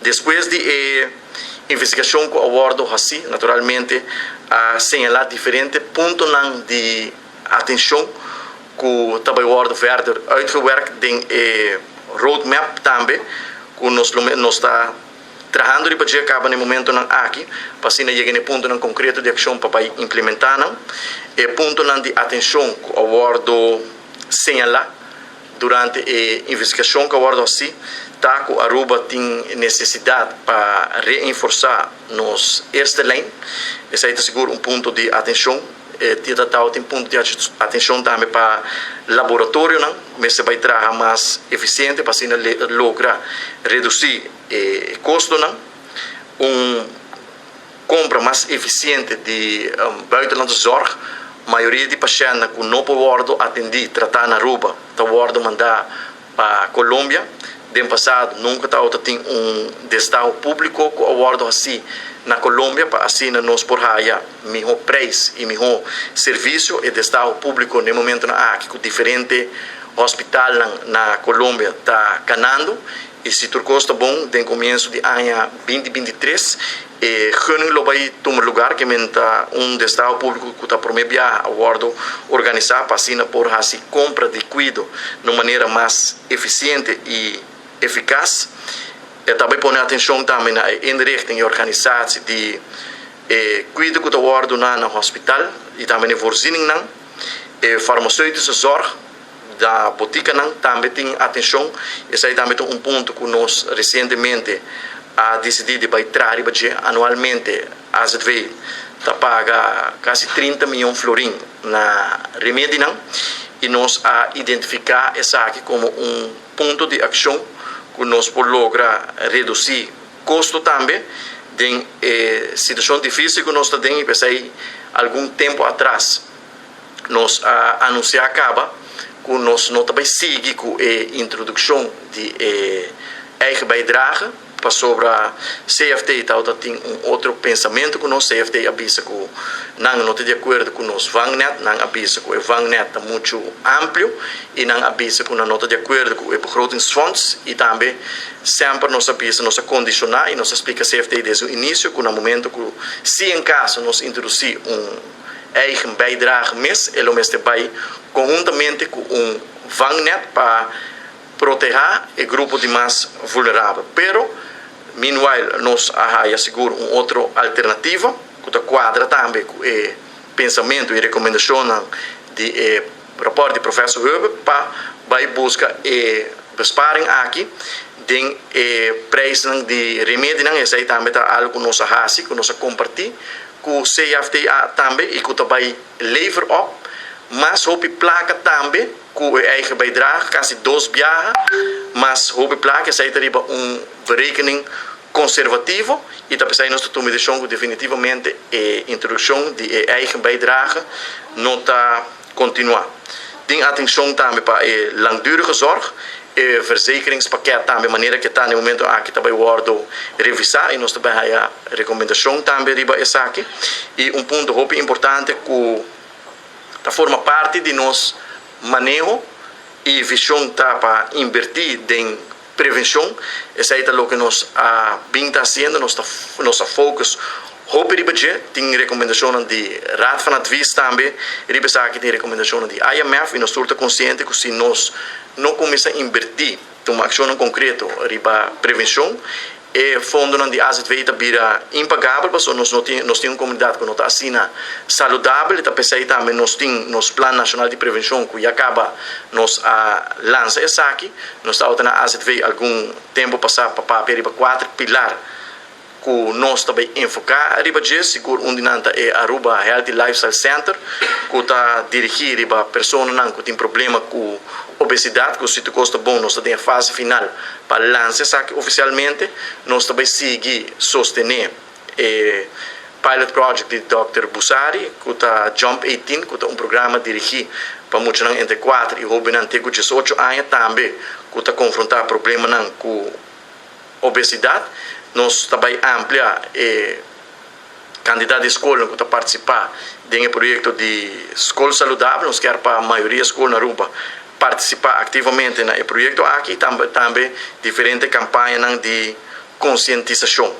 Despues di e investigacion cu a wordo haci, naturalmente a señala diferente puntonan di atencion cu ta bay wordo verder uitgewerkt den e roadmap tambe cu nos lo nos ta trahando riba dje caba na e momentonan aki pa asina yega na e puntonan concreto di accion pa bay implementa nan. E puntonan di atencion cu a wordo señala durante e investigacion cu a wordo haci ta cu Aruba tin necesidad pa reenforsa nos eerste lijn. Esey ta sigur un punto di atencion. E ta tin punto di atencion tambe pa laboratorionan mester bay traha mas eficiente pa asina logra reduci e costonan. Un compra mas eficiente di buitenlandse zorg. Mayoria di pashentnan cu no por wordo atendi, trata na Aruba, ta wordo manda pa Colombia. Den pasado nunca tabata tin un destaho publico cu a wordo haci na Colombia pa asina nos por haya miho prijs y miho servicio. E destaho publico na e momentonan aki cu diferente hospitalnan na Colombia ta canando y si tur cos ta bon, den comienso di aña 2023 e gunning lo bay tuma lugar, ke men ta un destaho publico cu ta prome biaha a wordo organisa pa asina por haci compra di cuido na un manera mas eficiente y eficaz. E ta bay pone atencion tambe na e inrichting y organisatie di e cuido cu ta wordo duna na hospital y tambe na e voorzieningnan. E farmaceutische zorg da boticanan tambe tin atencion. Esey tambe ta un punto cu nos recientemente a dicidi di bay traha riba dje. Anualmente AZV ta paga casi 30 miyon florin na remedinan y nos a identifica esaki como un punto di accion cu nos por logra reduci costo tambe den e situacion dificil cu nos ta den. Y pesey algun tempo atras nos a anuncia caba cu nos no ta bay sigui cu e introduccion di e eigen bijdrage, pasobra CFT tabata tin un otro pensamento cu nos. CFT a bisa cu nan no ta di acuerdo cu nos vangnet, nan a bisa cu e vangnet ta mucho amplio y nan a bisa cu nan no ta di acuerdo cu e begrotingsfonds. Y tambe semper nos a bisa, nos a condiciona y nos a splica CFT desde un inicio cu na momento cu si en caso nos introduci un eigen bijdrage mes, e lo mester bay conhuntamente cu un vangnet pa proteha e grupo di mas vulnerabel. Pero meanwhile nos a haya sigur un otro alternativa cu ta cuadra tambe cu e pensamento y recomendacionnan di e rapport di professor Hubbe pa bay busca e besparing aki den e prijsnan di remedinan. Esey tambe ta algo cu nos a haci, cu nos a comparti cu CFTA tambe y cu ta bay lever op mas hopi placa tambe cu e eigen bijdrage, casi dos biaha mas hopi placa. Esey ta riba un berekening conservativo y ta pesey nos ta tuma decisión cu definitivamente e introduccion di e eigen bijdrage no ta continua. Tin atencion tambe pa e langdurige zorg. E verzekeringspakket tambe, manera cu ta na e momento aki, ta bay wordo revisa y nos ta bay haya recomendacion tambe riba esaki. Y un punto hopi importante cu ta forma parti di nos maneho y vision ta pa inverti den prevencion. Esey ta loke nos a bin ta haciendo, nos a focus hopi riba dje. Tin recomendacionnan di Raad van Advies tambe riba esaki, tin recomendacionnan di IMF y nos tur ta consciente cu si nos no cuminsa inverti, tuma accionnan concreto riba prevencion, e fondonan di AZV ta bira impagabel, pasobra nos no tin nos tin un comunidad cu no ta asina saludabel. Y ta pesey tambe nos tin nos Plan Nacional di Prevencion cu ya caba nos a lansa esaki. Nos tabata na AZV algun tempo pasa pa papia riba cuater pilar cu nos ta bay enfoca riba dje. Sigur un di nan ta e Aruba Healthy Lifestyle Center, cu ta dirigi riba personanan cu tin problema cu obesidad, cu si tur cos ta bon, nos ta den e fase final pa lansa esaki oficialmente. Nos ta bay sigui sostene e pilot project di Dr. Busari, cu ta Jump 18, cu ta un programa dirigi pa muchanan entre 4 y hobennan te cu 18 aña tambe cu ta confronta problemanan cu obesidad. Nos ta bay amplia e cantidad di scol cu ta participa den e proyecto di Scol Saludabel. Nos kier pa mayoria scol na Aruba participa activamente na e proyecto aki. Tambe diferente campañanan di Concientisacion.